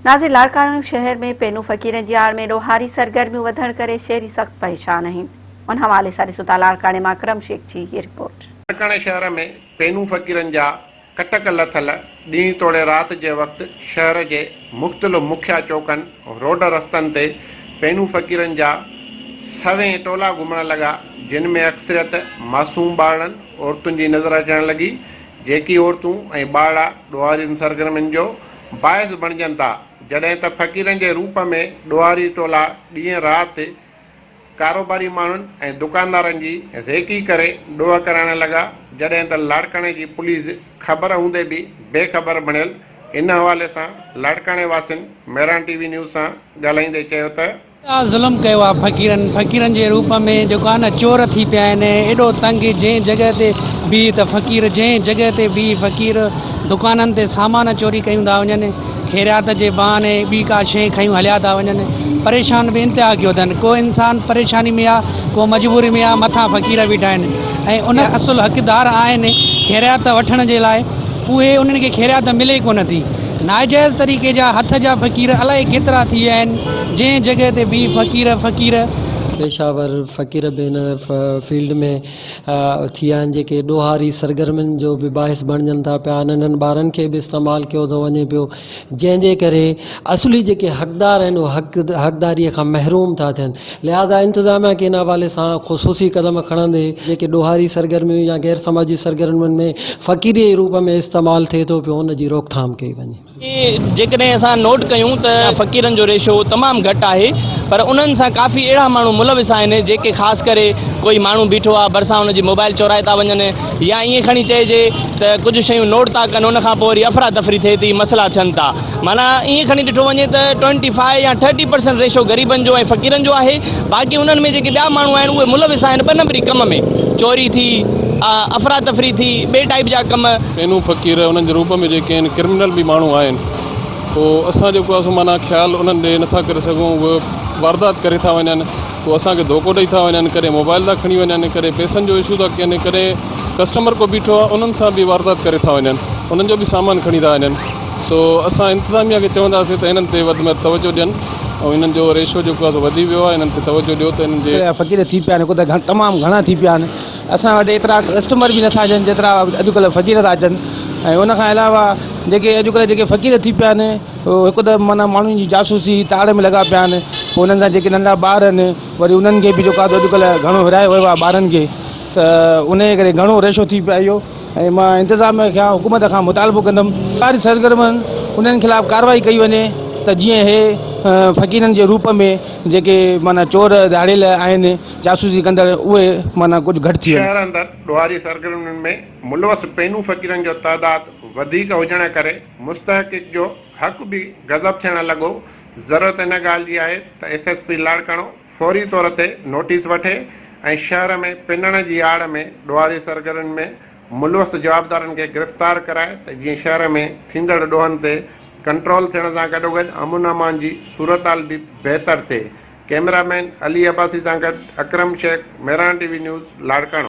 ناظرين لاڙڪاڻو شهر ۾ پينو فقيرن جي آڙ ۾ ڏوهاري سرگرميون وڌڻ ڪري شهري سخت پريشان آهن ان حوالي سان ڏسون ٿا لاڙڪاڻي مان اڪرم شيخ جي هي رپورٽ. لاڙڪاڻي شهر ۾ پينو فقيرن جا ڪٽڪ لٿل ڏينهن توڙي رات جي وقت شهر جي مختلف مکيا چوڪن روڊ رستن تي پينو فقيرن جا سوين ٽولا گهمڻ لڳا جن ۾ اڪثريت معصوم ٻارڙن عورتن جي نظر اچڻ لڳي جيڪي عورتون ۽ ٻارڙا ڏوهارين سرگرمين جو باعث بڻجن ٿا، جڏهن ته فقيرن جي روپ ۾ ڏوهاري ٽولا ڏينهن رات ڪاروباري ماڻهن ۽ دڪاندارن جي ريڪي ڪري ڏوهه ڪرائڻ لڳا، جڏهن ته لاڙڪاڻي جي پوليس خبر هوندي به بي خبر بڻيل، ان حوالي سان لاڙڪاڻي واسين مهراڻ ٽي وي نيوز سان ڳالهائيندي چيو ته. ڇا ظلم ڪيو آ فقيرن فقيرن جي روپ ۾ جيڪو آ نه چور ٿي پيا آهن ايڏو تنگ جنهن جڳهه تي بيهه ته فقير جنهن جڳهه تي بيهه فقير دڪانن تي سامان چوري ڪيون ٿا وڃن خيرات جي بهاني ٻي ڪا شيء کنيون هليا ٿا وڃن پريشان به انتها ڪيو اٿن ڪو انسان پريشاني ۾ آ ڪو مجبوري ۾ آ مٿان فقير بيٺا آهن ۽ ان اصل حقدار آهن خيرات وٺڻ جي لاء اهي انهن کي خيرات ملي ڪونه ٿي. ناجائز طريقي جا هٿ جا فقير الائي ڪيترا ٿي ويا آهن، جنهن جڳهه تي بيهه فقير فقير. پيشه ور فقير به هن فيلڊ ۾ ٿي ويا آهن جيڪي ڏوهاري سرگرمين جو به باعث بڻجن ٿا پيا ننڍن ٻارن کي به استعمال ڪيو ٿو وڃي پيو جنهن جي ڪري اصلي جيڪي حقدار آهن اهي حق حقداري کان محروم ٿا ٿين لهٰذا انتظاميا کي ان حوالي سان خصوصي قدم کڻندي جيڪي ڏوهاري سرگرميون يا غير سماجي سرگرمين ۾ فقيري جي روپ ۾ استعمال ٿئي ٿو پيو ان جي روڪٿام ڪئي وڃي. جيڪڏهن اسان نوٽ ڪيون ته فقيرن جو ريشو تمام گهٽ آهي پر انهن سان ڪافي اهڙا ماڻهو ملوث آهن جيڪي خاص ڪري ڪوئي ماڻهو بيٺو آهي ڀرسان ان جي موبائل چورائي ٿا وڃن يا ائين کڻي چئجي ته ڪجهه شيون نوٽ ٿا ڪن ان کان پوء وري افراتفري ٿئي ٿي مسئلا ٿين ٿا معنيٰ ائين کڻي ڏٺو وڃي ته ٽوئنٽي فائيو يا ٿرٽي پرسنٽ ريشو غريبن جو ۽ فقيرن جو آهي باقي انهن ۾ جيڪي ٻيا ماڻهو آهن اهي ملوث آهن ٻه نمبري ڪم ۾ چوري ٿي افراتفري ٿي ٻئي ٽائيپ جا ڪم. پينو فقير انهن جي روپ ۾ جيڪي آهن ڪرمنل به ماڻهو آهن پوء اسان جيڪو آهي سو معنيٰ خيال انهن ڏي نٿا ڪري سگهون اهي واردات ڪري ٿا وڃن پوء اسان کي ڌوڪو ڏئي ٿا وڃن ڪڏهن موبائل ٿا کڻي وڃن ڪڏهن پئسن جو اشو ٿا ڪن ڪڏهن ڪسٽمر ڪو بيٺو آهي انهن سان به واردات ڪري ٿا وڃن انهن جو به سامان کڻي ٿا وڃن سو اسان انتظاميا کي چونداسين ته انهن تي وڌ ۾ وڌ توجه ڏين ۽ انهن جو ريشو جيڪو آهي سو وڌي ويو آهي انهن تي توجه ڏيو ته انهن جي. فقير ٿي پيا آهن هڪ ته تمام گهڻا ٿي پيا آهن اسان وٽ ايترا ڪسٽمر به نٿا اچن جيترا اڄڪلهه فقير ٿا اچن ۽ ان کان علاوه جيڪي اڄڪلهه جيڪي فقير ٿي پيا آهن اهو هڪ ته معنيٰ ماڻهن جي جاسوسي تاڙ ۾ لڳا پيا آهن پوء انهن سان جيڪي ننڍا ٻار آهن وري انهن کي به جيڪو آهي اڄڪلهه گهڻو هرايو ويو آهي ٻارن کي ته ان جي ڪري گهڻو ريشو ٿي پيو آهي اهو ۽ مان انتظاميه کان حڪومت کان مطالبو ڪندم ساري سرگرمن انهن خلاف ڪارروائي ڪئي وڃي ته جيئن هي فقيرن جي روپ ۾ جيڪي معنيٰ چور ڌاڙيل آهن جاسوسي ڪندڙ اهي معنيٰ ڪجهه گهٽ ٿي وڃن. شهر اندر ڏوهاري سرگرمين ۾ ملوث پينو فقيرن جو تعداد وڌيڪ هجڻ ڪري مستحقق جو حق به غضب ٿيڻ لڳو، ضرورت ان ڳالهه جي آهي ته ايس ايس پي لاڙڪاڻو فوري طور تي نوٽيس وٺي ۽ شهر ۾ پنڻ جي آڙ ۾ ڏوهاري سرگرمين ۾ ملوث جوابدارن کي گرفتار ڪرائي ته جيئن شهر ۾ ٿيندڙ ڏوهن تي ڪنٽرول ٿيڻ سان گڏوگڏ امن امان جي صورتحال به بهتر ٿئي. ڪئميرا مين علي عباسي سان گڏ Akram Shaikh, Mehran T V news, Larkana.